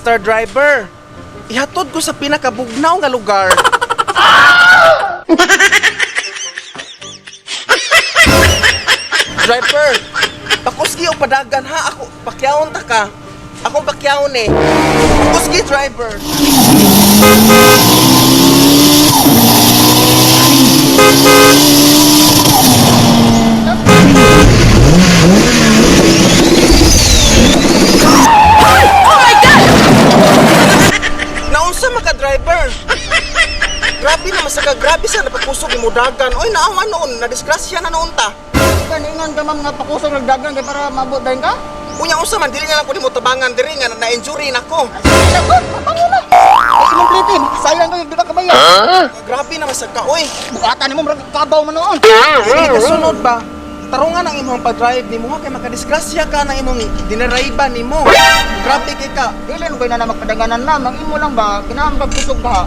Mr. Driver, ihatod ko sa pinakabugnaw nga lugar. Driver, pakusgi o padagan ha ako, pakyawon ta ka. Akong pakyawon eh. Pakusgi, driver. Naunsa maka, driver? Grabe naman sa ka, grabe sa napakusog imo dagan. Oy, naawa noon, na disgrasya na noon ta. Kaningan ka, ma'am, nga pakusog nagdagan kay para maabot dayon ka? Unya unsa man, dili na lang ko nimo tabangan diri nga na-injury na ko. Sagot, mapango na. Ay, imong plite, sayang kayo, di ba kabaya? Grabe naman sa ka, oy. Bukatan nimo murag kabaw man noon. Hindi kasunod ba? Tarungan ang imong pag-drive nimo ha kay makadisgrasya ka ng imong dinarayban nimo. Grabe kay ka. Dili no kay na magpadaganan, ma'am, ang imo lang ba, kinahanglan kag kusog ba?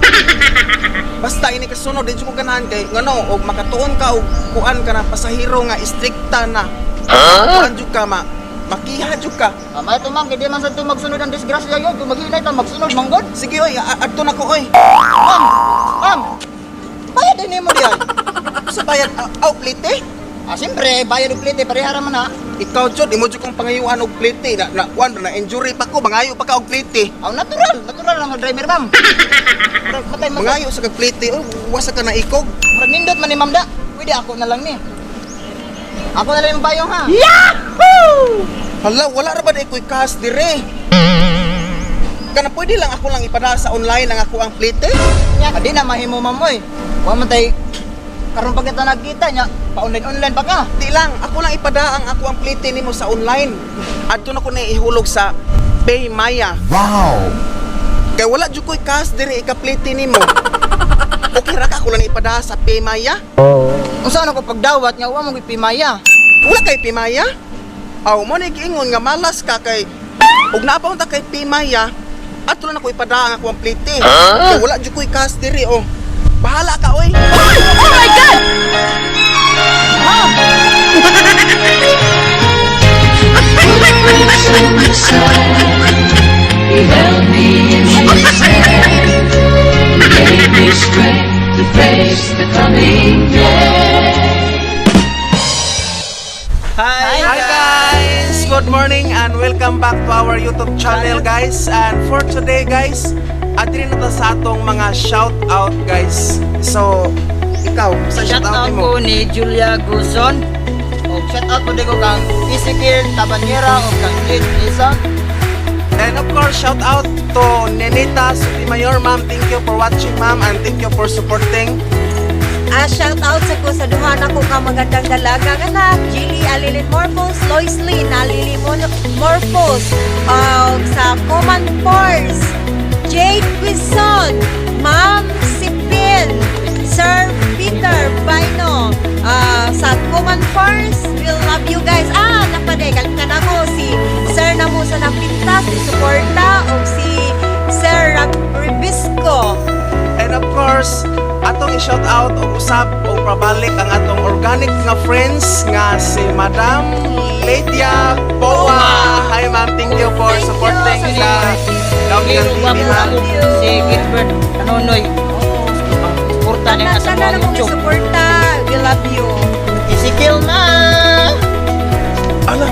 Basta ini kasunod di jud ko ganahan kay ngano og makatuon ka og kuan ka na pasahero nga istrikta na. Kuan jud ka ma makiha jud ka. Ah, may ito, ma'am, kay di man sa ito magsunod ang disgrasya yun. Kung maghinay ka, magsunod, manggod. Sige oy, adto na ko oy. Ma'am, ma'am, bayad din nimo diyan. Sa bayad aw plite? Ah, siyempre, bayad og plite, parehara man ha. Ikaw jud imo jud kong pangayuan og plite na, na kuan na injury pa ko mangayo pa ka og plite. Aw, natural, natural lang ang driver, ma'am. Murag matay mas. Mangayo sa kag plite oy, wasa ka na ikog. Murag nindot man ni ma'am da. Pwede ako na lang ni. Ako na lang yung payong ha. Hala, wala ra ba na ikoy cash dire? Kana pwede lang ako lang ipadala sa online ang ako ang plite? Nya, di na mahimo, ma'am, oy. Wa man tay karon pa kita nagkita nya, pa online online pa ka. Di lang, ako lang ipada ang ako ang plite nimo sa online. Adto na ko na ihulog sa Paymaya. Wow! Kay wala jud koy cash dire ika-plite nimo. Okay ra ka ako lang ipada sa Paymaya? Unsa na ko pagdawat nga wa mo gipimaya? Wala kay Paymaya? Aw, mo ni giingon nga malas ka kay ug naa pa unta kay Paymaya. Adto na ko ipada ang ako ang plite. Kay wala jud koy cash dire oh. Bahala ka oy. He held me in his hand. He gave me strength to face the coming day. Hi, guys! Good morning and welcome back to our YouTube channel, guys. And for today, guys, adiri na ta sa atong mga shout out, guys. So, ikaw, sa shout Shout out out nimo? ko ni Julia Guzon. Og shout out po din ko kang Ezekiel Tabanera og kang Kate Lisa. And of course, shout out to Nenita Sotomayor, ma'am. Thank you for watching, ma'am, and thank you for supporting. Ah, shout out sa ko sa duha nako ka magandang dalaga nga anak, Jilly Alilin Morphos, Lois Lynn Alili Morphos, og sa Common Force, Jade Quizon, Ma'am Sipin, Sir Peter Baino, ah, sa Common Force, we love you guys. Ah, napaday, kalimtan ako si Sir Namo sa Napintas, suporta, og si Sir Ribisco. And of course, atong i-shout out og usab og pabalik ang atong organic nga friends nga si Madam Lydia Poa. Hi ma'am, thank you for Thank you supporting sa the Doggy Hero TV gwapo ha. ako si Gilbert Anonoy. Suporta ni sa Tanan na mong YouTube. suporta. We love you. Ezekiel na. Ala.